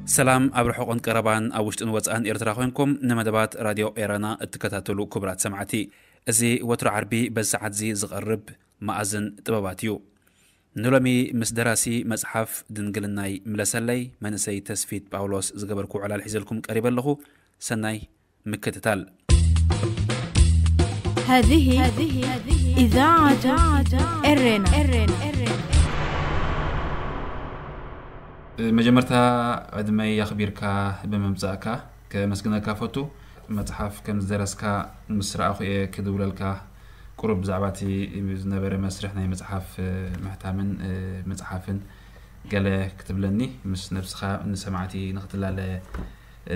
ሰላም ኣብ ርሑቕን ቀረባን ኣብ ውሽጥን ወጻእን ኤርትራ ኮይንኩም ንመደባት ራድዮ ኤረና እትከታተሉ ክቡራት ሰማዕቲ፣ እዚ ወትሮ ዓርቢ በዚ ሰዓት እዚ ዝቐርብ መኣዝን ጥበባት እዩ። ንሎሚ ምስ ደራሲ መጽሓፍ ድንግልናይ ምለሰለይ መንእሰይ ተስፊት ጳውሎስ ዝገበርኩ ዕላል ሒዘልኩም ቀሪበ ኣለኹ። ሰናይ ምክትታል። هذه إذاعة إرينا. መጀመርታ ዕድመይ ኣኽቢርካ ብምምጻእካ ከመስግነካ ፈቱ። መጽሓፍ ከም ዝደረስካ ምስ ረኣኹ እየ ክድውለልካ። ቁሩብ ብዛዕባ እቲ ዝነበረ መስርሕ ናይ መጽሓፍ ምሕታምን ምጽሓፍን ገለ ክትብለኒ ምስ ነብስኻ ንሰማዕቲ ንክትላለ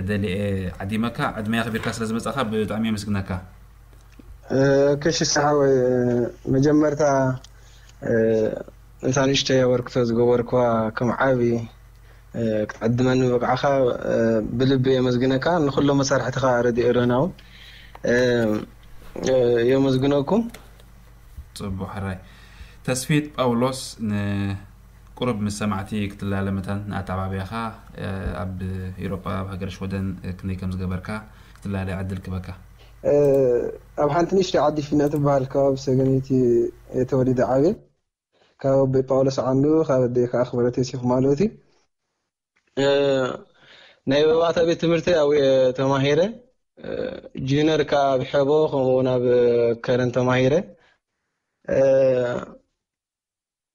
ደሊኤ ዓዲመካ። ዕድመይ ኣኽቢርካ ስለ ዝመጻኻ ብጣዕሚ የመስግነካ። ከሽስ ሓወይ፣ መጀመርታ እታ ንእሽተይ ኣበርክቶ ዝገበርክዋ ከም ዓቢ ክትዕድመኒ ምብቃዕካ ብልቢ የመስግነካ። ንኩሎም መሳርሕትኻ ረድዮ ኤረና እውን የመስግነኩም። ጽቡቕ ሕራይ። ተስፊት ጳውሎስ ንቁሩብ ምስ ሰማዕቲ ክትላለ መታን ንኣተዓባብያኻ ኣብ ኤውሮጳ ኣብ ሃገር ሽወደን ክንደይ ከም ዝገበርካ ክትላለ ዕድል ክበካ። ኣብ ሓንቲ ንእሽተይ ዓዲ ፊና ትበሃል ከባቢ ሰገነይቲ እየ ተወሊደ ዓብየ። ካብ ኣቦይ ጳውሎስ ዓንዱ ካብ ኣደይ ከዓ ኣኽብረት ዮሴፍ ማለቱ። ናይ ኣብያተ ቤት ትምህርቲ ኣብኡ እየ ተማሂረ። ጁነር ከዓ ኣብ ሐቦ ከምኡ እውን ኣብ ከረን ተማሂረ።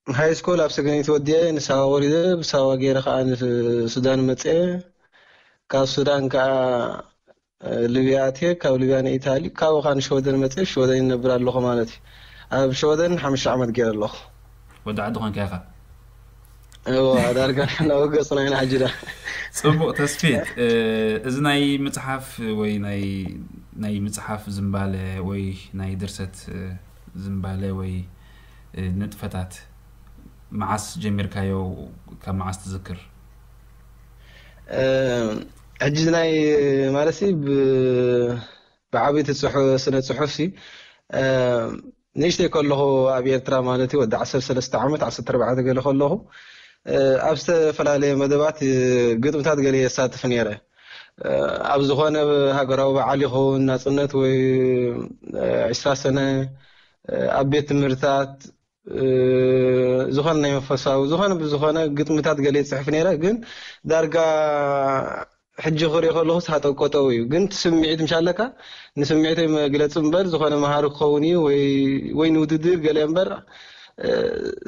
ሃይ ስኩል ኣብ ሰገነይቲ ወዲኤ ንሳዋ ወሪደ፣ ብሳዋ ገይረ ከዓ ንሱዳን መፅኤ። ካብ ሱዳን ከዓ ሊብያ ኣትየ፣ ካብ ሊብያ ንኢታሊ፣ ካብኡ ከዓ ንሸወደን መፅኤ፣ ሸወደን ይነብር ኣለኹ ማለት እዩ። ኣብ ሸወደን ሓሙሽተ ዓመት ገይረ ኣለኹ። ወዲ ዓዲ ኮንካ ኢኻ። እዋ ዳርጋ ናብ ገፅና ኢና ሕጂ ዳ። ጽቡቕ ተስፊት፣ እዚ ናይ ምጽሓፍ ወይ ናይ ናይ ምጽሓፍ ዝምባለ ወይ ናይ ድርሰት ዝምባለ ወይ ንጥፈታት መዓስ ጀሚርካዮ? ካብ መዓስ ትዝክር? ሕጂ ናይ ማለት ብዓበይቲ ስነ ፅሑፍ ሲ ንእሽተይ ከለኹ ኣብ ኤርትራ ማለት እዩ ወዲ ዓሰርተ ሰለስተ ዓመት ዓሰርተ ኣርባዕተ ገለ ከለኹ ኣብ ዝተፈላለየ መደባት ግጥምታት ገለ የሳትፍ ነይረ። ኣብ ዝኾነ ሃገራዊ በዓል ይኸውን ናፅነት ወይ ዕስራ ሰነ ኣብ ቤት ትምህርትታት ዝኾነ ናይ መንፈሳዊ ዝኾነ ብዝኾነ ግጥምታት ገለ ይፅሕፍ ነይረ። ግን ዳርጋ ሕጂ ክሪኦ ከለኹ ስሓጠው ቆጠው እዩ። ግን እቲ ስምዒት ምሽ ኣለካ ንስምዒተይ መግለፂ እምበር ዝኾነ መሃሪ ክኸውን እዩ ወይ ወይ ንውድድር ገለ እምበር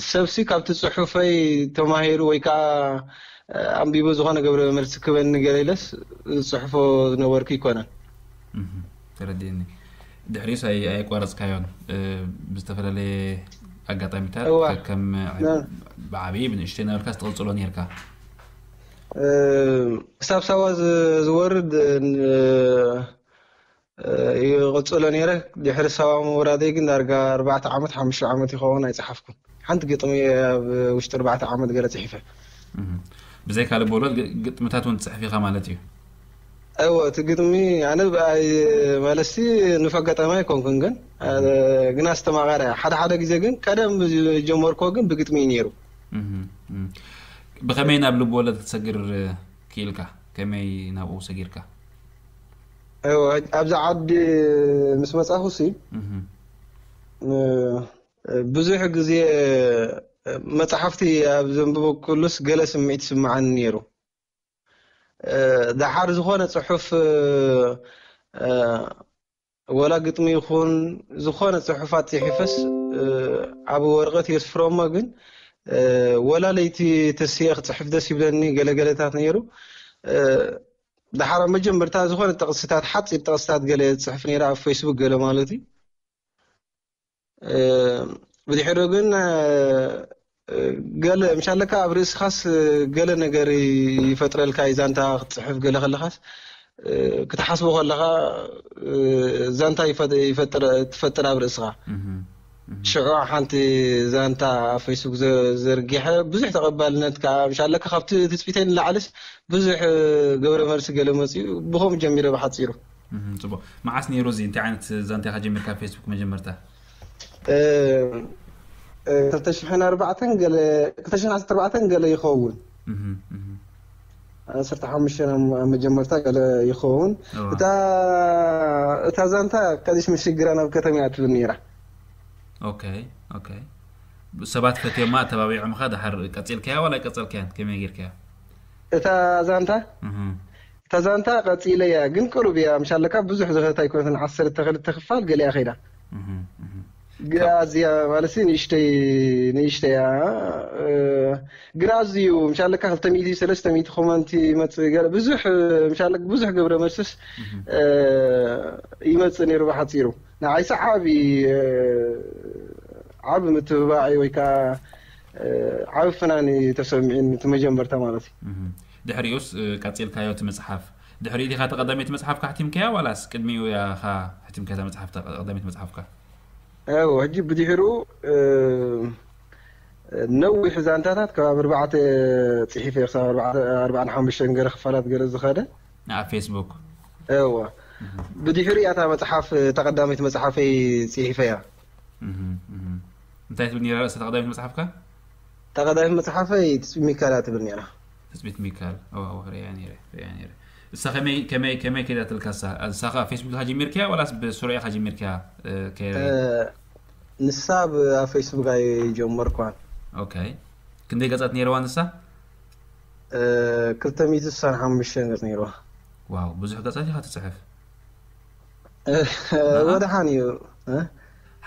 ሰብሲ ካብቲ ፅሑፈይ ተማሂሩ ወይ ከዓ ኣንቢቡ ዝኾነ ገብረ መልሲ ክበኒ ገለ ኢለስ ዝፅሕፎ ዝነበርኩ ይኮነን። ተረዲእኒ። ድሕሪስ ኣይ- ኣየቋረፅካዮን? ብዝተፈላለየ ኣጋጣሚታት እዋ። ከም ብዓብዪ ብንእሽተይ እናበልካ ዝተቐፅሎ ነርካ። ክሳብ ሳዋ ዝ- ዝወርድ ን- ይቕፅሎ ነይረ። ድሕሪ ሳዋ ምውራደይ ግን ዳርጋ ኣርባዕተ ዓመት ሓሙሽተ ዓመት ይኸውን ኣይፀሓፍኩን። ሓንቲ ግጥሚ ኣብ ውሽጢ ኣርባዕተ ዓመት ገለ ፅሒፈ። ብዘይካ ልቦለድ ግ- ግጥምታት እውን ትፅሕፍ ኢኻ ማለት እዩ። እወ እቲ ግጥሚ ኣነ ብኣይ ማለትሲ ንፍ ኣጋጣሚ ኣይኮንኩን ግን ግና ኣስተማቓሪ ሓደ ሓደ ግዜ ግን ቀደም ጀመርኮ ግን ብግጥሚ እዩ ነይሩ። ብኸመይ ናብ ልብ ወለድ ክትሰግር ክኢልካ? ከመይ ናብኡ ሰጊርካ? ኣብዚ ዓዲ ምስ መፃኹ ሲ ብዙሕ ግዜ መፅሓፍቲ ኣብ ዘንብበ ኩሉስ ገለ ስምዒት ይስምዓኒ ነይሩ። ደሓር ዝኾነ ፅሑፍ ወላ ግጥሚ ይኹን ዝኾነ ፅሑፋት ፅሒፈስ ኣብ ወረቐት የስፍሮሞ ግን ወላ ለይቲ ተስየ ክፅሕፍ ደስ ይብለኒ ገለገለታት ነይሩ። ደሓር ኣብ መጀመርታ ዝኾነ ጥቕስታት ሓፂር ጥቕስታት ገለ ፅሕፍ ነይረ ኣብ ፌስቡክ ገለ ማለት እዩ። ብድሕሪኡ ግን ገለ ምሻለካ ኣብ ርእስኻስ ገለ ነገር ይፈጥረልካ እዩ። ዛንታ ክትፅሕፍ ገለ ከለኻስ ክትሓስቦ ከለኻ ዛንታ ይፈጥር ኣብ ርእስኻ። ሽዑ ሓንቲ ዛንታ ኣብ ፌስቡክ ዘርጊሐ ብዙሕ ተቐባልነት ከዓ ምሻለካ ካብቲ ትፅቢተይ ንላዕልስ ብዙሕ ገብረ መልሲ ገለ መፅኡ። ብኸምኡ ጀሚረ ብሓፂሩ። ፅቡቅ። መዓስ ነይሩ እዚ? እንታይ ዓይነት ዛንታ ኢኻ ጀሚርካ ፌስቡክ መጀመርታ? ክልተ ሽሕን ኣርባዕተን ገለ ክልተ ሽሕን ዓሰርተ ኣርባዕተን ገለ ይኸውን። ዓሰርተ ሓሙሽተ ኣብ መጀመርታ ገለ ይኸውን። እዋ። እታ እታ ዛንታ ቀዲሽ መሽግራ ናብ ከተማ እያ ትብል ነይራ። ኦኬ፣ ኦኬ። ሰባት ፈትዮማ፣ ኣተባቢዖምኻ፣ ድሓር ቀጺልካያ ዋላ ኣይቀጸልካያን? ከመይ ጌርካያ? እታ ዛንታ? እህ። እታ ዛንታ ቀጺለያ፣ ግን ቅሩብ እያ። ምሻለካ ብዙሕ ዝኸታ ኣይኮነትን፣ ዓሰርተ ክልተ ክፋል ገሊኣ ከይዳ። እህ፣ እህ። ግራ ካብ ኣዝያ ማለት ንእሽተይ፣ ንእሽተይ እያ። እ፣ ግራ ኣዝዩ ምሻለካ ክልተ ሚእቲ፣ ሰለስተ ሚእቲ ኮመንት ይመጽእ፣ ገለ ብዙሕ፣ ምሻለካ ብዙሕ ግብረ መልስስ፣ እህ። እ፣ ይመጽእ ነይሩ ብሓጺሩ። ንዓይሲ ዓቢ፣ እ፣ ዓቢ ምትብባዕ ወይ ከኣ፣ እ፣ ዓቢ ፍናን እዩ ተሰሚዑኒ፣ እቲ መጀመርታ ማለት እዩ። እህ። ድሕሪኡስ፣ እ፣ ቀጺልካዮ እቲ መጽሓፍ? ድሕሪኡ ዲኻ ተቐዳመይቲ መጽሓፍካ ኣሕቲምካያ ዋላስ ቅድሚኡ ኢኻ ኣሕቲምካያ እታ መጽሓፍ፣ ተቐዳመይቲ መጽሓፍካ? እው፣ ሕጂ ብድሕሩ፣ እ፣ ነዊሕ ዛንታታት ከባቢ ኣርባዕተ ጽሒፈ፣ ክሳብ ኣርባዕተ፣ ኣርባዓን ሓሙሽተን ገለ ክፋላት ገለ ዝኸደ። ኣብ ፌስቡክ? እወ። እህ። ብድሕሩ እያ እታ መጽሓፍ፣ ተቐዳመይቲ መጽሓፈይ ጽሒፈያ። እህ፣ እህ። እንታይ ትብል ነይራ ርእሲ ተቐዳመይቲ መጽሓፍካ? ተቐዳመይቲ መጽሓፈይ ትጽቢት ሚካል እያ ትብል ነይራ። ትጽቢት ሚካል። እዋ፣ እዋ፣ ርእያ ነይረ፣ ርእያ ነይረ። እሳ ከመይ፣ ከመይ፣ ከመይ ከይዳትልካ እሳ? እሳ ከ ፌስቡክ ኢኻ ጀሚርካያ ዋላስ ብስሩዕ ኢኻ ጀሚርካያ? እ፣ ከ- እ፣ ንሳ ብ-፣ ኣብ ፌስቡክ ኣይጀመርኳን። ኦኬ። ክንደይ ገጻት ነይረዋ ንሳ? እ፣ ክልተ ሚእቲ ስሳን ሓሙሽተን ገጽ ነይርዋ። ዋው፣ ብዙሕ ገጻት ኢኻ ትጽሕፍ። እ፣ ንዓ? ወድሓን እዩ። እ?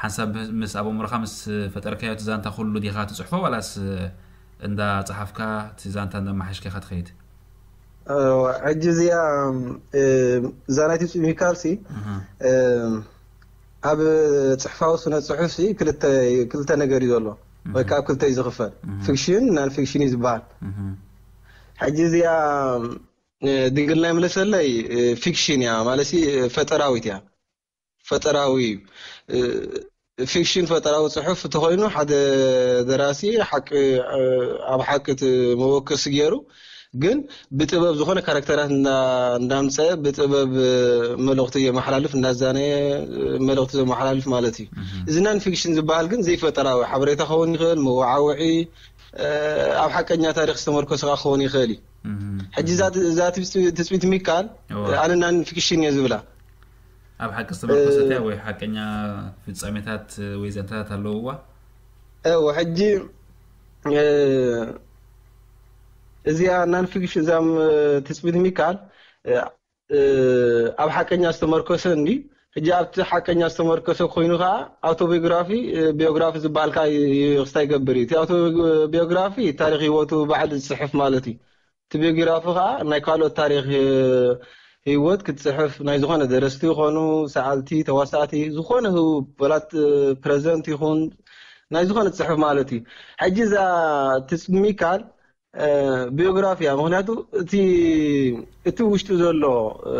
ሓንሳብ ምስ ኣብ ኣእምሮኻ ምስ ፈጠርካዮ እቲ ዛንታ ኩሉ ዲኻ ትጽሕፎ ዋላስ እንዳ ጸሓፍካ እቲ ዛንታ እንዳ መሓሽካ ኢኻ ትኸይድ? እ፣ ሕጂ እዚኣ፣ እ፣ እዛ ናይ ትጽቢት ሚካልሲ፣ እህ። እ፣ ኣብ ጽሕፋዊ ስነ ጽሑፍሲ ክልተ፣ ክልተ ነገር እዩ ዘሎ። እህ። ወይ ከዓ ኣብ ክልተ እዩ ዝኽፈል። እህ። ፊክሽን፣ ናን ፊክሽን እዩ ዝበሃል። እህ። ሕጂ እዚኣ፣ እ፣ ድንግልና ይምለሰለይ፣ እ፣ ፊክሽን እያ፣ ማለትሲ፣ እ፣ ፈጠራዊት እያ። ፈጠራዊ እዩ። እ፣ ፊክሽን ፈጠራዊ ጽሑፍ እንተኾይኑ ሓደ ደራሲ ሓቂ፣ እ፣ ኣብ ሓቂ እቲ መወከሲ ገይሩ፣ ግን ብጥበብ ዝኾነ ካራክተራት እንዳ-፣ እንዳምጸ ብጥበብ፣ እ፣ መልእኽቲ የመሓላልፍ፣ እንዳዛነየ፣ እ፣ መልእኽቲ ዘመሓላልፍ ማለት እዩ። እህ። እዚ ናን ፊክሽን ዝበሃል ግን ዘይፈጠራዊ ሓበሬታ ክኸውን ይኽእል፣ መወዓውዒ፣ እ፣ ኣብ ሓቀኛ ታሪኽ ዝተመርኮሰ ከኣ ክኸውን ይኽእል እዩ። እህ። ሕጂ እዛ ት-፣ እዛ ትጽቢ-፣ ትጽቢት ሚካል፣ እዋ። ኣነ ናን ፊክሽን እየ ዝብላ። ኣብ ሓቂ ዝተመርኮሰት እያ እ፣ ወይ ሓቀኛ ፍጻሜታት ወይ ዘንታታት ኣለውዋ? እወ፣ ሕጂ፣ እ፣ እዚኣ ናን ፊክሽን እዛ ም-፣ ትጽቢት ሚካል፣ እ፣ እ፣ ኣብ ሓቀኛ ዝተመርኮሰ እንዲ፣ ሕጂ ኣብቲ ሓቀኛ ዝተመርኮሰ ኮይኑ ከኣ ኣውቶቢዮግራፊ፣ እ፣ ቢዮግራፊ ዝበሃል ከኣ ይ-፣ ይ-፣ ክስታይ ይገብር እዩ። እቲ ኣውቶቢዮግራፊ ታሪኽ ህይወቱ ባዕሉ ዝጽሕፍ ማለት እዩ። እቲ ቢዮግራፊ ከኣ ናይ ካልኦት ታሪኽ፣ እ፣ ህይወት ክትጽሕፍ ናይ ዝኾነ ደረስቲ ይኾኑ፣ ሰኣልቲ፣ ተዋሳእቲ፣ ዝኾነ ህው-፣ ወላት፣ እ፣ ፕረዘንት ይኹን ናይ ዝኾነ ትጽሕፍ ማለት እዩ። ሕጂ እዛ ትጽቢት ሚካል፣ እ፣ ቢዮግራፊ እያ። ምኽንያቱ እቲ፣ እቲ ውሽጡ ዘሎ፣ እ፣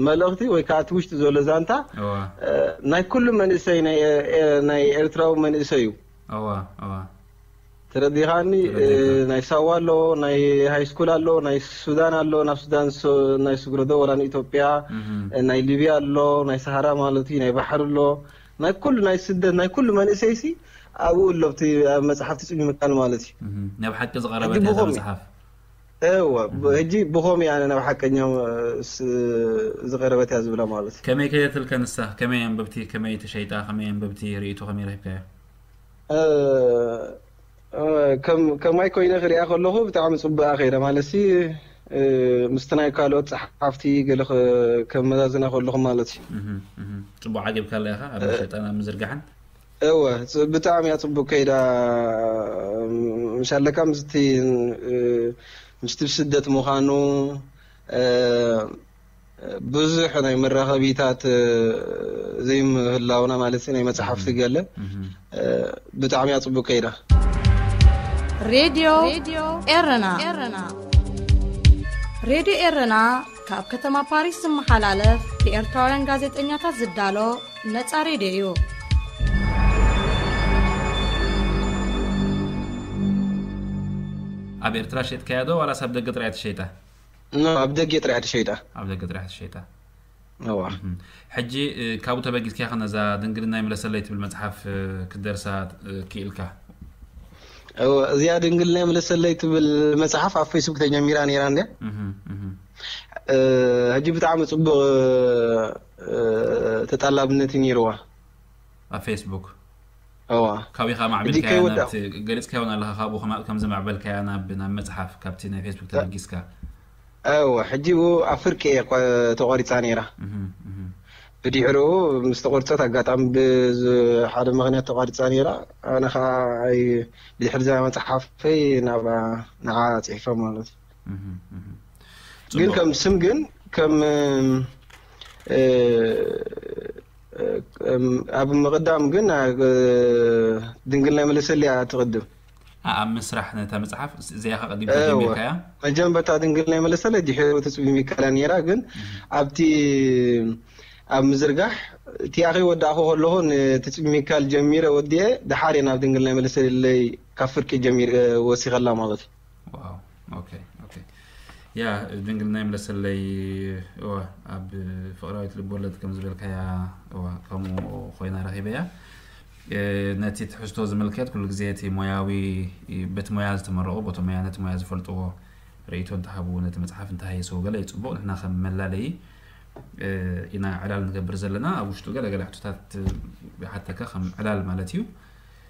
መልእኽቲ ወይ ከኣ እቲ ውሽጡ ዘሎ ዛንታ፣ እዋ። እ፣ ናይ ኩሉ መንእሰይ ናይ ኤ-፣ ኤ-፣ ናይ ኤርትራዊ መንእሰይ እዩ። እዋ፣ እዋ። ተረዲኻኒ? ተረዲኻ። እ፣ ናይ ሳዋ ኣሎ፣ ናይ ሃይ ስኩል ኣሎ፣ ናይ ሱዳን ኣሎ፣ ናብ ሱዳን ስ-፣ ናይ ስግረዶ ወላ ንኢትዮጵያ፣ እህ። እ፣ ናይ ሊብያ ኣሎ፣ ናይ ሰሃራ ማለት እዩ፣ ናይ ባሕሪ ኣሎ፣ ናይ ኩሉ ናይ ስደት፣ ናይ ኩሉ መንእሰይሲ ኣብኡ ኣሎ፣ ኣብቲ ኣብ መጽሓፍ ትጽቢት ሚካል ማለት እዩ። እህ። ናብ ሓቂ ዝቐረበት ሕጂ እያ እዛ ብኸምኡ መጽሓፍ። እወ፣ እህ። ሕጂ ብኸምኡ እያ ናብ ሓቀኛ፣ እ፣ ስ-፣ ዝቐረበት እያ ዝብላ ማለት እዩ። ከመይ ከየትልከ ንሳ? ከመይ ኣንበብቲ፣ ከመይ ተሸይጣ፣ ከመይ ኣንበብቲ ርእይቶ ከመይ ረኺብካዮ? እ፣ እ፣ ከም፣ ከማይ ኮይነ ክሪኣ ከለኹ ብጣዕሚ ጽቡቓ ከይዳ፣ ማለትሲ፣ እ፣ ምስቲ ናይ ካልኦት ጸሓፍቲ ገለ ከ-፣ ከመዛዝና ከለኹ ማለት እዩ። እህ፣ እህ። ጽቡቕ ዓጊብካላ ኢኻ ኣብ እ፣ መሸጣን ኣብ ምዝርጋሕን? እወ፣ ጽ-፣ ብጣዕሚ እያ ጽቡቕ ከይዳ። ምሻለካ ምስቲ፣ እ፣ ምስቲ ብስደት ምዃኑ፣ እ፣ ብዙሕ ናይ መራኸቢታት፣ እ፣ ዘይምህላውና ማለት ናይ መጽሓፍቲ እህ። ገለ፣ እህ። እ፣ ብጣዕሚ እያ ጽቡቕ ከይዳ። ሬድዮ ኤረና። ሬድዮ ኤረና ካብ ከተማ ፓሪስ ዝመሓላለፍ ብኤርትራውያን ጋዜጠኛታት ዝዳሎ ነጻ ሬድዮ እዩ። ኣብ ኤርትራ ሸጥካያ ዶ ዋላስ ኣብ ደገ ጥራይ ትሸይጣ? ኖ፣ ኣብ ደገ ጥራይ ትሸይጣ። ኣብ ደገ ጥራይ ትሸይጣ። እዋ። እህ። ሕጂ፣ እ፣ ካብኡ ተበጊስካ ኢኻ ነዛ ድንግልና ይምለሰለይ ትብል መጽሓፍ፣ እ፣ ክትደርሳ፣ እ፣ ክኢልካ? እወ፣ እዚኣ ድንግልና ይምለሰለይ ትብል መጽሓፍ ኣብ ፌስቡክ ተጀሚራ ነይራ እንድያ። እህ፣ እህ። እ፣ ሕጂ ብጣዕሚ ጽቡቕ፣ እ፣ ተጣላብነት እዩ ነይርዋ። ኣብ ፌስቡክ እዋ ካቢኻ ሕጂ ማዕቢልካያ ከይወዳ ናብቲ ገሊጽካዮን ኣለኻ፣ ካብኡ ከማ- ከም ዘማዕበልካያ ናብ ናብ መጽሓፍ ካብቲ ናይ ፌስቡክ ተበጊስካ። እወ ሕጂ ብ ኣብ ፍርቂ እየ ቆ- ተቆሪፃ ነይራ። እህ፣ እህ። ብድሕሪኡ ምስ ተቆርፀት ኣጋጣሚ ብሓደ ምክንያት ተቋሪፃ ነይራ። ኣነ ከዓ ኣይ- ብድሕሪ እዛ መፅሓፈይ ናብ ንዓ ፅሒፈ ማለት እዩ። እህ፣ እህ። ግን ጽቡቕ። ከም ስም ግን ከም እ፣ እ፣ ኣብ ምቕዳም ግን እ፣ ድንግል ናይ መለሰልያ ትቕድም። ኣ- ኣብ ምስራሕ ነታ መጽሓፍ እዚኣ ከቐዲምካ እወ። ጀሚርካያ? መጀመርታ ድንግል ናይ መለሰለ ድሕሩ ትፅቢ ሚካላ ነይራ። ግን ኣብቲ ኣብ ምዝርጋሕ እቲ ኣኸይ ወዳእኹ ከለኹ ንትፅቢ ሚካል ጀሚረ ወዲኤ ድሓር እየ ናብ ድንግል ናይ መለሰለይ ካብ ፍርቂ ጀሚር እ፣ ወሲኸላ ማለት እዩ። ዋው። ኦኬ፣ ኦኬ። ያ ድንግል ናይ መለሰለይ እዋ ኣብ ፍቕራዊት ልብወለድ ከም ዝበልካያ እዋ ከምኡ ኮይና ረኺበያ። እ፣ ነቲ ትሕዝቶ ዝምልከት ኩሉ ግዜ እቲ ሞያዊ በቲ ሞያ ዝተመረቑ በቲ ሞያ ነቲ ሞያ ዝፈልጥዎ ርእይቶ እንተሃብዎ ነቲ መጽሓፍ እንተሃየስዎ ገለ ይጽቡቕ። ንሕና ከም መላለዪ እ፣ ኢና ዕላል ንገብር ዘለና። ኣብ ውሽጡ ገለ ገለ ሕቶታት ይሓተካ ከም ዕላል ማለት እዩ።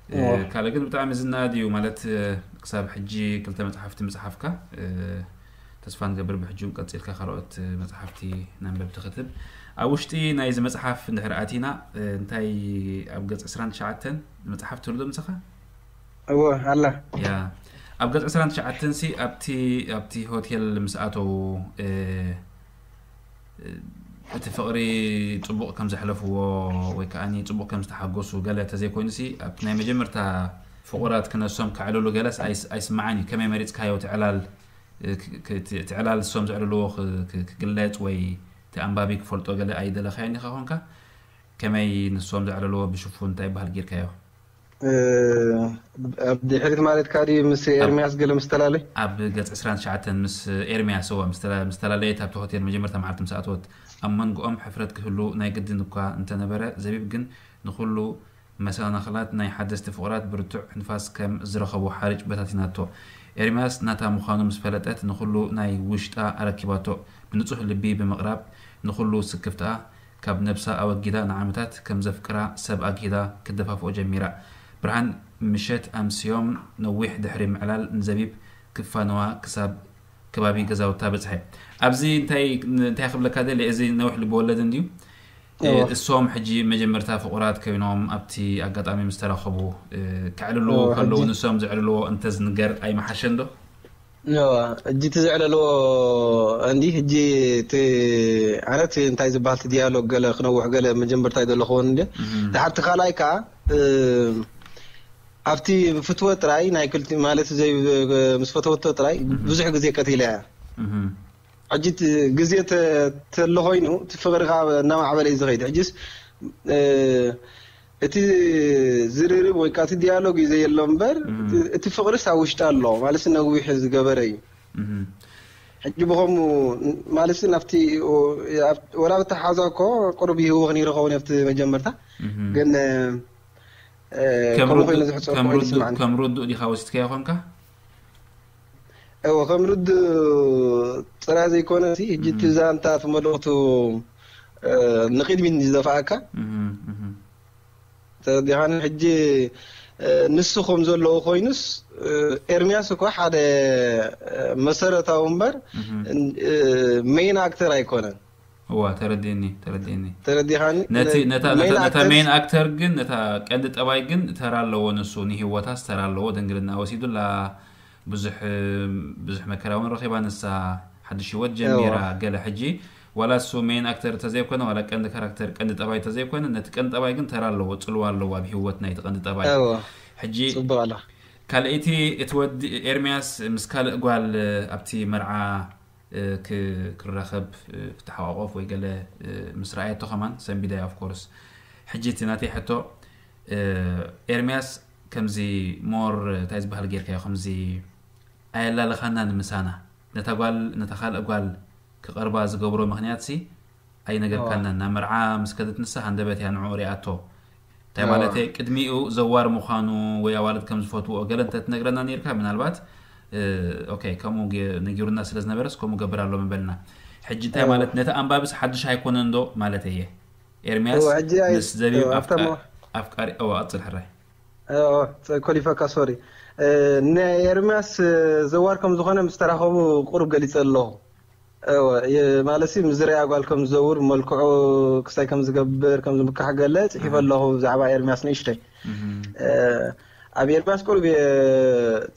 እ፣ እዎ። ካልእ ግን ብጣዕሚ ዝናኣድ እዩ ማለት እ፣ ክሳብ ሕጂ ክልተ መጽሓፍቲ ምጽሓፍካ እ፣ ተስፋ ንገብር ብሕጂ እውን ቀጺልካ ካልኦት እ፣ መጽሓፍቲ ነንበብ ትኽትብ። ኣብ ውሽጢ ናይዚ መጽሓፍ እንድሕር ኣቲና እ፣ እንታይ ኣብ ገጽ ዕስራን ትሽዓተን መጽሓፍ ትብሎ ምጽኻ? እወ ኣላ ያ ኣብ ገጽ ዕስራን ትሽዓተን ሲ ኣብቲ ኣብቲ ሆቴል ምስ ኣተዉ እ፣ እ፣ እቲ ፍቕሪ ጽቡቕ ከም ዘሕለፍዎ ወይ ከዓ ጽቡቕ ከም ዝተሓጎሱ ገለ ተዘይኮይኑ ሲ ኣብቲ ናይ መጀመርታ ፍቑራት ክነሶም ከዕልሉ ገለስ ኣይስ- ኣይስምዓን እዩ። ከመይ መሪጽካዮ ትዕላል እ፣ ክ- ክ- እቲ እቲ ዕላል እሶም ዘዕልልዎ ክ- ክ- ክግለጽ ወይ እቲ ኣንባቢ ክፈልጦ ገለ ኣይደለኻዮን ኢኻ ኮንካ ከመይ ንሶም ዘዕልልዎ ብሽፉን እንታይ ይበሃል ጌርካዮ? እ፣ ኣብ ድሕሪት ማለትካ ድዩ ምስ ኤርሚያስ ገለ ምስተላለይ? ኣብ ገጽ ዕስራን ትሽዓተን ምስ ኤርሚያስ እዋ ምስተላ- ምስተላለየት ኣብቲ ሆቴል መጀመርታ መዓልቲ ምስ ኣተወት ኣብ መንጎኦም ሕፍረት ክህሉ ናይ ግድን እኳ እንተነበረ ዘቢብ ግን ንኹሉ መሰናኽላት ናይ ሓደስቲ ፍቑራት ብርቱዕ ንፋስ ከም ዝረኸቦ ሓርጭ በታቲናቶ። ኤርሚያስ ናታ ምዃኑ ምስ ፈለጠት ንኹሉ ናይ ውሽጣ ኣረኪባቶ። ብንጹህ ልቢ ብምቕራብ ንኹሉ ስክፍትኣ ካብ ነብሳ ኣወጊዳ ንዓመታት ከም ዘፍቅራ ሰብ ኣግሂዳ ክደፋፍኦ ጀሚራ። ብርሃን ምሸት ኣምስዮም ነዊሕ ድሕሪ ምዕላል ንዘቢብ ክፋንዋ ክሳብ ከባቢ ገዛውታ በጽሐ። ኣብዚ እንታይ እንታይ ክብለካ ደሊ እዚ ነዊሕ ልቢ ወለድ እንድዩ። እዎ። እሶም ሕጂ መጀመርታ ፍቑራት ኮይኖም ኣብቲ ኣጋጣሚ ምስ ተራኸቡ እ፣ ከዕልሉ እዎ፣ ከለዉ ሕጂ ንሶም ዘዕልልዎ እንተዝንገር ኣይመሓሸን ዶ? እዎ፣ ሕጂ እቲ ዘዕለልዎ እንዲ ሕጂ እቲ ኣነ እቲ እንታይ ዝበሃል እቲ ዲያሎግ ገለ ክነውሕ ገለ መጀመርታ ይደለኹዎን እንዲ እም፣ ድሓርቲ ካልኣይ ከዓ እ፣ ኣብቲ ፍትወ ጥራይ ናይ ክልቲ ማለት ዘይ ምስ ፈተወቶ ጥራይ ብዙሕ ግዜ ቀቲለ እያ። እም፣ ሕጂ እቲ ግዜ ተ- ተሎ ኮይኑ እቲ ፍቕሪ ከዓ እናማዕበለ እዩ ዝኸይድ። ሕጂስ እ፣ እቲ ዝርርብ ወይ ከዓ እቲ ዲያሎግ እዩ ዘየሎ እምበር እቲ- እቲ ፍቕሪስ ኣብ ውሽጢ ኣሎ ማለት ነዊሕ ዝገበረ እዩ። እም፣ ሕጂ ብኸምኡ ማለት ናብቲ ወላ ብተሓዛ እኮ ቅሩብ ይህወኽ ነይሩ ኸውን ኣብቲ መጀመርታ እም። ግን እ፣ ከም ከምኡ ኮይኑ ርዱእ- ዝሕፀር ከም ኮይኑ ርዱእ- ይስማዕኒ። ከም ርዱእ ዲኻ ወሲድካዮ ኮንካ? እወ ከም ርዱእ ጥራይ ዘይኮነ ሲ ሕጂ እቲ ዛንታ እቲ መልእኽቱ እ፣ ንቕድሚት ንዝደፋኣካ ተረዲኻኒ። ሕጂ እ፣ ንሱ ከም ዘለዎ ኮይኑስ እ፣ ኤርሚያስ እኮ ሓደ እ፣ መሰረታዊ እምበር ሜን ኣክተር ኣይኮነን። እዋ ተረዲእኒ ተረዲእኒ። ተረዲኻኒ። ነቲ ነታ ሜን ነታ ነታ ኣክተር ሜን ኣክተር ግን ነታ ቀንዲ ጠባይ ግን ተራ ኣለዎ። ንሱ ንህይወታስ ተራ ኣለዎ። ድንግልና ወሲዱላ ብዙሕ ብዙሕ መከራ እውን ረኺባ ንሳ ሓድሽ ህይወት ጀሚራ። እዋ ገለ ሕጂ ዋላ እሱ ሜን ኣክተር ተዘይኮነ ዋላ ቀንዲ ካራክተር ቀንዲ ጠባይ ተዘይኮነ ነቲ ቀንዲ ጠባይ ግን ተራ ኣለዎ፣ ጽልዋ ኣለዎ ኣብ ህይወት ናይቲ ቀንዲ ጠባይ። እዋ ሕጂ ጽቡቕ ኣላ። ካልኣይቲ እቲ ወዲ ኤርሚያስ ምስ ካልእ ጓል ኣብቲ መርዓ እ፣ ክ- ክራኸብ እ፣ ክተሓቋቆፍ ወይ ገለ እ፣ ምስ ረኣየቶ ከማን ሰንቢዳያ of course። ሕጂ እቲ ናተይ ሕቶ እ፣ ኤርሚያስ ከምዚ ሞር እንታይ ዝበሃል ጌርካዮ ከምዚ ኣየላለኻና ንምሳና ነታ ጓል ነታ ካልእ ጓል ክቐርባ ዝገብሮ ምኽንያት ሲ ኣይነገርካናን። ናብ መርዓ ምስ ከደት ንሳ ሃንደበት እያ ንዕኡ ሪኣቶ። እንታይ ማለት እየ ቅድሚኡ ዘዋር ምዃኑ ወይ ኣዋልድ ከም ዝፈትዎ ገለ እንተ ትነግረና ነርካ ምናልባት እ፣ ኦኬ ከምኡ ገ- ነጊሩና ስለ ዝነበረስ ከምኡ ገብር ኣሎ ምበልና። ሕጂ እንታይ ማለት ነቲ ኣንባብስ ሓድሽ ኣይኮነን ዶ ማለት እየ? ኤርምያስ እወ፣ ሕጂ ኣይ- ምስ ዘቢብ እወ፣ ኣፍቃ- ኣፍተሞ- ኣፍቃሪ እወ፣ ቀጽል ሕራይ። እወ፣ ጸ- ኮሊፈካ፣ ሶሪ። እ፣ ንኤርምያስ፣ እ፣ ዘዋር ከም ዝኾነ ምስ ተራኸቡ ቁሩብ ገሊጸ ኣለኹ። እወ፣ የ- ማለት ሲ፣ ምስ ዝረኣ ጓል ከም ዝዘውር፣ መልክዑ ክሳይ ከም ዝገብር፣ ከም ዝምካሕ ገለ ጽሒፈ እወ። ኣለኹ ብዛዕባ ኤርምያስ ንእሽተይ። እህ። እ፣ ኣብ ኤርምያስ ቁሩብ እየ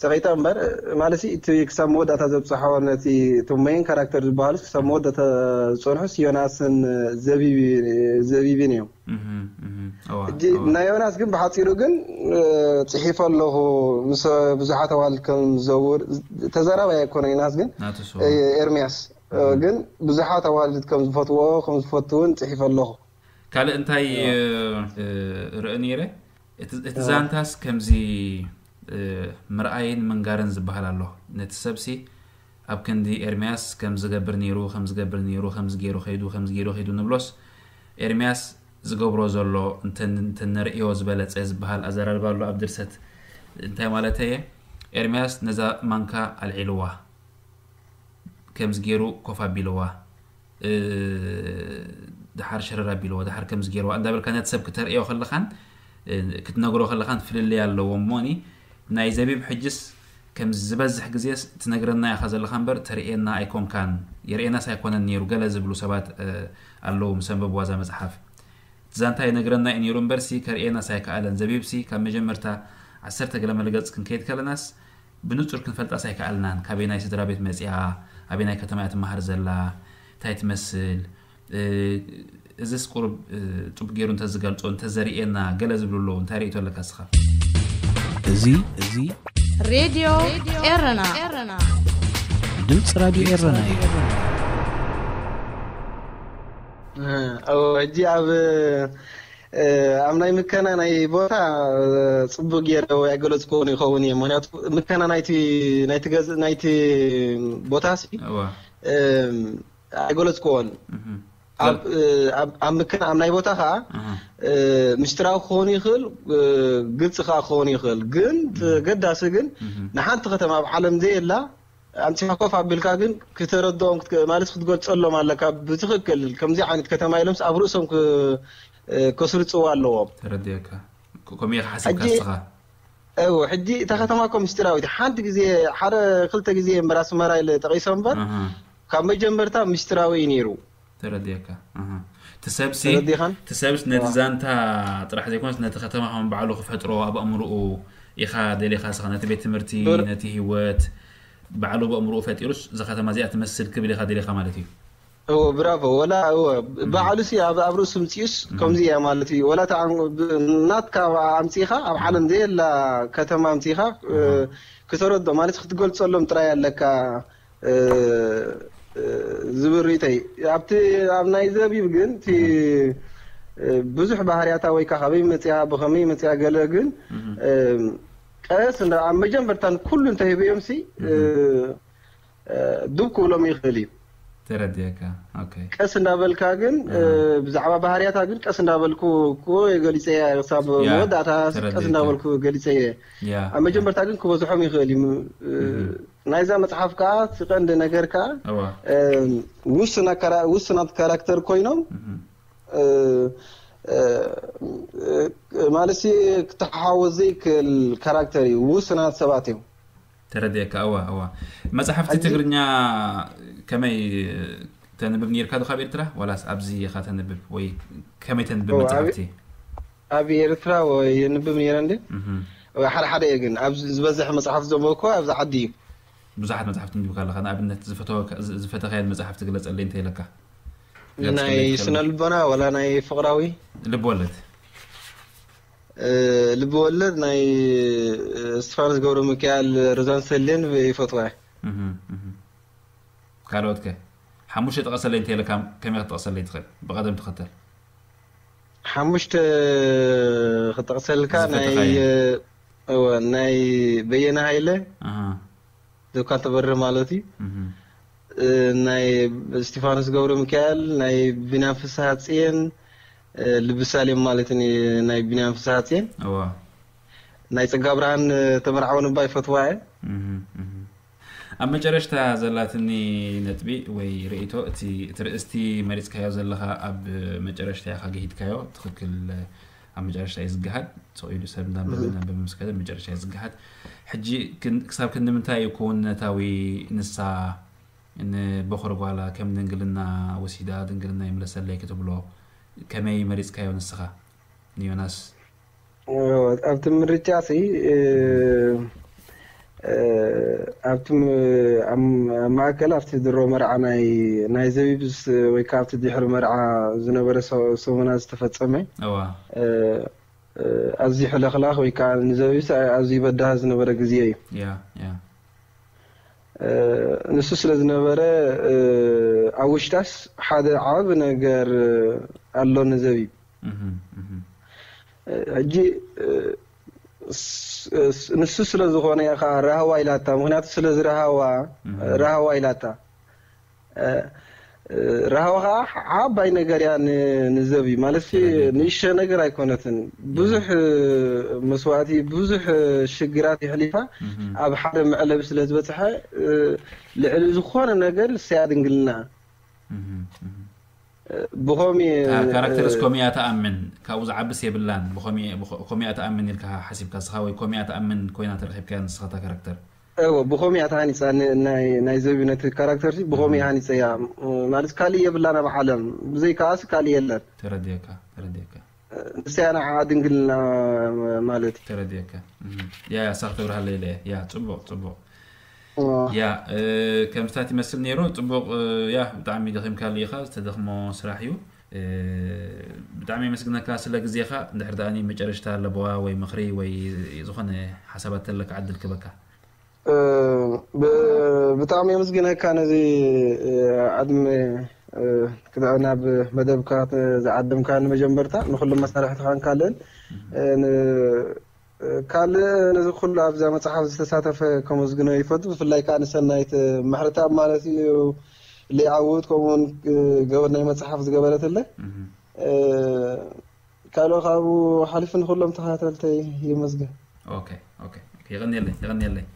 ጸቒጠ እምበር፣ ማለት ሲ፣ እቲ ክሳብ መወዳእታ ዘብጽሖ ነቲ፣ እቶም ሜን ካራክተር ዝበሃሉ ክሳብ መወዳእታ ዝጸንሑስ ዮናስን ዘቢቢ-፣ ዘቢብን እዮም። እህ፣ እህ። እወ፣ ሕጂ እወ። ናይ ዮናስ ግን ብሓጺሩ ግን፣ እ፣ ጽሒፈ ኣለኹ፣ ምስ ብዙሓት ኣዋልድ ከም ዝዘውር፣ ተዛራባይ ኣይኮነ ዮናስ ግን፣ ናቱ ስዋ። እ፣ ኤርምያስ፣ እ፣ እህ። ግን ብዙሓት ኣዋልድ ከም ዝፈትዎ፣ ከም ዝፈትውን ጽሒፈ ኣለኹ። ካልእ እንታይ፣ እወ። እ፣ ርኢ ነይረ? እቲ፣ እቲ እወ። ዛንታስ ከምዚ፣ እ፣ ምርኣይን ምንጋርን ዝበሃል ኣሎ። ነቲ ሰብሲ ኣብ ክንዲ ኤርምያስ ከም ዝገብር ነይሩ፣ ከም ዝገብር ነይሩ፣ ከምዚ ገይሩ ከይዱ፣ ከምዚ ገይሩ ከይዱ ንብሎስ፣ ኤርምያስ ዝገብሮ ዘሎ እንተ-፣ እንተነርእዮ ዝበለጸ ዝበሃል ኣዘራርባ ኣሎ ኣብ ድርሰት። እንታይ ማለተየ? ኤርምያስ ነዛ ማንካ ኣልዒልዋ፣ ከምዚ ገይሩ ኮፍ ኣቢልዋ፣ እ፣ ደሓር ሸረር ኣቢልዋ፣ ደሓር ከምዚ ገይርዋ እንዳበልካ ነቲ ሰብ ክተርእዮ ከለኻን፣ እ፣ ክትነግሮ ከለኻን ፍልልይ ኣለዎ። እሞኒ ናይ ዘቢብ ሕጅስ ከም ዝበዝሕ ግዜስ ትነግረና ኢኻ ዘለኻ እምበር ተርእየና ኣይኮንካን፣ የርእየናስ ኣይኮነን ነይሩ ገለ ዝብሉ ሰባት፣ እ፣ ኣለዉ ምስ ኣንበብዋ እዛ መጽሓፍ። እቲ ዛንታ ይነግረና እዩ ነይሩ እምበርሲ ከርእየናስ ኣይከኣለን። ዘቢብሲ ካብ መጀመርታ ዓሰርተ ገለ መለ ገጽ ክንከይድ ከለናስ ብንጹር ክንፈልጣስ ኣይከኣልናን። ካበየናይ ስድራ ቤት መጺኣ፣ ኣበየናይ ከተማ እያ ትመሃር ዘላ፣ እንታይ ትመስል፣ እ፣ እዝስ ቁሩብ፣ እ፣ ጽቡቅ ገይሩ እንተዝገልጾ፣ እንተዘርእየና ገለ ዝብሉ ኣለዉ። እንታይ ርእይቶ ኣለካ እስኻ? እዚ፣ እዚ ሬድዮ ኤረና። ድምፂ ራድዮ ኤረና እዩ። እወ፣ ሕጂ ኣብ፣ እ፣ ኣብ ናይ ምከና ናይ ቦታ፣ እ፣ ጽቡቅ ገይረ ኣይገለጽክዎን ይኸውን እየ። ምኽንያቱ ምከና ናይቲ፣ ናይቲ ገዝ-፣ ናይቲ ቦታሲ፣ እወ። እ፣ ኣይገለጽክዎን። እህ። ኣብ፣ እ፣ ኣብ፣ ኣብ ምከና ኣብ ናይ ቦታ ኸኣ፣ እህ። እ፣ ምስጢራዊ ክኸውን ይኽእል፣ እ፣ ግልጺ ኸኣ ክኸውን ይኽእል። ግን እቲ እህ። ገዳሲ ግን እህ። ንሓንቲ ከተማ ኣብ ዓለም ዘየላ ኣምጺኻ ኮፍ ኣቢልካ ግን ክተረድኦም ክትክ-፣ ማለት ክትገልጸሎም ኣለካ ብትኽክል። ከምዚ ዓይነት ከተማ ኢሎምስ ኣብ ርእሶም ክ-፣ እ፣ ከስርጽዎ ኣለዎም። ተረዲኤካ። ከ-፣ ከምኡ ኢኻ ሓሲብካ ሕጂ፣ እስኻ? እወ፣ ሕጂ እታ ከተማ እኮ ምስጢራዊት። ሓንቲ ግዜ፣ ሓደ ክልተ ግዜ እምበር ኣስመራ ኢለ ጠቒሶ እምበር፣ ኣሃ። ካብ መጀመርታ ምስጢራዊ እዩ ነይሩ። ተረዲኤካ። ኣሃ። እቲ ሰብሲ፣ ተረዲኻን? እቲ ሰብስ ነቲ ኣዋ። ዛንታ ጥራሕ ዘይኮነስ ነቲ ከተማ ከም ባዕሉ ክፈጥሮ ኣብ ኣእምሮኡ ኢኻ ደሊኻ እስኻ፣ ነቲ ቤት ትምህርቲ፣ ብር- ነቲ ህይወት ባዕሉ ብኣእምሮኡ ፈጢሩስ እዛ ከተማ እዚኣ ትመስል ክብል ኢኻ ደሊኻ ማለት እዩ። እወ፣ ብራቮ። ወላ፣ እወ፣ እም። ባዕሉ ሲ ኣብ፣ ኣብ ርእሱ ምጽኡስ እም። ከምዚ እያ ማለት እዩ። ወላ እታ ኣም-፣ ብ-፣ ናትካ ኣምጺኻ፣ ኣብ እም። ዓለም ዘየላ ከተማ ኣምጺኻ፣ እ፣ ኣሃ። ክተረዶ ማለት ክትገልጸሎም ጥራይ ኣለካ፣ እ፣ እ፣ ዝብል ርእይቶይ። ኣብቲ፣ ኣብ ናይ ዘቢብ ግን እቲ፣ እም። እ፣ ብዙሕ ባህርያታ ወይ ከዓ ካበይ መጽያ፣ ብኸመይ መጽያ ገለ ግን፣ እም። እ፣ ቀስ እንዳ ኣብ መጀመርታን ኩሉ እንተሂብዮምሲ፣ እ፣ እም። እ፣ ዱብ ክብሎም ይኽእል እዩ። ተረዲኤካ። ኦኬ። ቀስ እንዳበልካ ግን፣ እ፣ ኣሃ። ብዛዕባ ባህርያታ ግን ቀስ እንዳበልኩ እኮ ገሊጸ እየ። ክሳብ ያ፣ መወዳእታ ቀስ ተረዲኤካ። እንዳበልኩ ገሊጸ እየ። ያ፣ ኣብ ያ። መጀመርታ ግን ክበዝሖም ይኽእል እዩ። እ፣ እህ። ናይዛ መጽሓፍ ከኣ እቲ ቀንዲ ነገር ከኣ፣ እዋ። እ፣ ውሱናት ካራ-፣ ውሱናት ካራክተር ኮይኖም፣ እህ። እ፣ እ፣ እ፣ ማለት ሲ ክተሓዋወስ ዘይክእል ካራክተር እዩ። ውሱናት ሰባት እዮም። ተረዲኤካ። እዋ፣ እዋ። መጻሕፍቲ ሕጂ ትግርኛ ከመይ ተንብብ ነይርካ ዶ ካብ ኤርትራ? ዋላስ ኣብዚ ኢኻ ተንብብ? ወይ ከመይ ተንብብ እዋ፣ ኣብ-፣ መጻሕፍቲ? ኣብ ኤርትራ ወይ የንብብ ነይረ እንዴ? እህ። ወይ ሓደ ሓደ እየ ግን፣ ኣብ ዝበዝሕ መጽሓፍ ዘንበብኩ ኣብዚ ዓዲ እዩ። ብዙሓት መጻሕፍቲ ኣንቢብካ ኣለኻ። ንኣብነት ዝፈተወካ-፣ ዝ-፣ ዝፈተኻየን መጻሕፍቲ ግለጸለይ እንተ ኢለካ። ናይ ግለጽለይ ትኽእል? ስነ ልቦና ዋላ ናይ ፍቕራዊ? ልብ ወለድ። እ፣ ልብ ወለድ ናይ፣ እ፣ እስቲፋኖስ ገብረ ሚካኤል ሮዛን ሰሌን ይፈትዋ እየ። እህ፣ እህ። ካልኦት ከ? ሓሙሽተ ጥቀሰለይ እንተ ኢለካ ከመይ ክትጠቕሰለይ ትኽእል? ብቐደም ተኸተል። ሓሙሽተ ክጠቕሰልካ ናይ፣ ዝፈተኻዮ። እወ፣ ናይ በየነ ሃይለ፣ ኣሃ። ዘብካን ተበርህ ማለት እዩ። እህ። እ፣ ናይ እስቲፋኖስ ገብረ ሚካኤል፣ ናይ ቢንያም ፍስሃጽየን፣ እ፣ ልቢ ሳሌም ማለት ን-፣ ናይ ቢንያም ፍስሃጽየን። እወ። ናይ ጸጋብርሃን፣ እ፣ ተመርዓወኒ እባ ይፈትዋ እየ። እህ፣ እህ። ኣብ መጨረሽታ ዘላትኒ ነጥቢ ወይ ርእይቶ፣ እቲ እቲ ርእስቲ መሪጽካዮ ዘለኻ ኣብ መጨረሽታ ኢኻ ገሂድካዮ። ትኽክል። ኣብ መጨረሽታ እዩ ዝገሃድ። ስቕ ኢሉ ሰብ እንዳንበበ እንዳንበበ ምስ ከደ መጨረሽታ እዩ ዝገሃድ። ሕጂ ክን- ክሳብ ክንዲ ምንታይ እዩ ክውንነታዊ? ንሳ ንበኹሪ ጓላ ከም ድንግልና ወሲዳ ድንግልና ይምለሰለይ ክትብሎ ከመይ መሪጽካዮ ንስኻ ንዮናስ? ኣብቲ ምርጫ ሲ ኣብቲ ኣብ ማእከል ኣብቲ ድሮ መርዓ ናይ ናይ ዘቢብስ ወይ ከዓ ኣብቲ ድሕሪ መርዓ ዝነበረ ሰሙና ዝተፈጸመ እዋ ኣዝዩ ሕልኽላኽ ወይ ከዓ ንዘቢብስ ኣዝዩ በዳህ ዝነበረ ግዜ እዩ። ያ ያ ንሱ ስለ ዝነበረ ኣብ ውሽጣስ ሓደ ዓቢ ነገር ኣሎ ንዘቢብ። ሕጂ ንሱ ስለ ዝኾነ እያ ከዓ ራህዋ ኢላታ። ምክንያቱ ስለ ዝረሃዋ ራህዋ ኢላታ። ራህዋ ከዓ ዓባይ ነገር እያ ንዘቢብ ማለት ንእሽተ ነገር ኣይኮነትን። ብዙሕ መስዋእቲ፣ ብዙሕ ሽግራት የሕሊፋ ኣብ ሓደ መዕለቢ ስለ ዝበፅሐ ልዕሊ ዝኾነ ነገር ንሳ እያ ድንግልና። ብኸሚ ካራክተርስ ኮሚያ ተኣምን ካብኡ ዝዓብስ የብላን። ብኸሚ- ብኸ- ኮሚያ ተኣምን ኢልካ ሓሲብካ ንስኻ ወይ ኮሚያ ተኣምን ኮይና ተረኺብካያ ንስኻ እታ ካራክተር? እዎ ብኸሚ እያ ተሃኒፃ። ን- ናይ ናይ ዘቢብ ነቲ ካራክተር ሲ ብኸሚ ሃኒፀ እያ ማለት ካልእ የብላን ኣብ ዓለም። ብዘይካኣስ ካልእ የለን። ተረዲእካ ተረዲእካ። ንሳ እያ ንዓኣ ድንግልና ማለት እዩ። ተረዲእካ። ያ ያ ሳኽ ተብርሃለ ኢለ እየ። ያ ፅቡቕ ፅቡቕ። ያ ከምስታት ይመስል ነይሩ። ፅቡቕ። ያ ብጣዕሚ ደኺምካሉ ኢኻ። ዝተደኽሞ ስራሕ እዩ። ብጣዕሚ የመስግነካ ስለ ግዜኻ። እንድሕር ደኣ መጨረሽታ ኣለበዋ ወይ ምኽሪ ወይ ዝኾነ ሓሳባት ተለካ ዕድል ክበካ። ብጣዕሚ የመስግነካ ነዚ ዓድመ ናብ መደብካ ዝዓደምካ ንመጀመርታ ንኩሎም መሳርሕትኻን ካልእን ካልእ ነዚ ኩሉ ኣብዛ መፅሓፍ ዝተሳተፈ ከመስግኖ ይፈቱ። ብፍላይ ከዓ ንሰናይት ማሕረተኣብ ማለት እዩ ለይዓውት ከምኡውን ገበናይ መፅሓፍ ዝገበረትለ። ካልኦ ካብኡ ሓሊፉ ንኩሎም ተኸታተልተይ ይመስገን። ኦኬ ኦኬ። የቐንየለይ የቐንየለይ።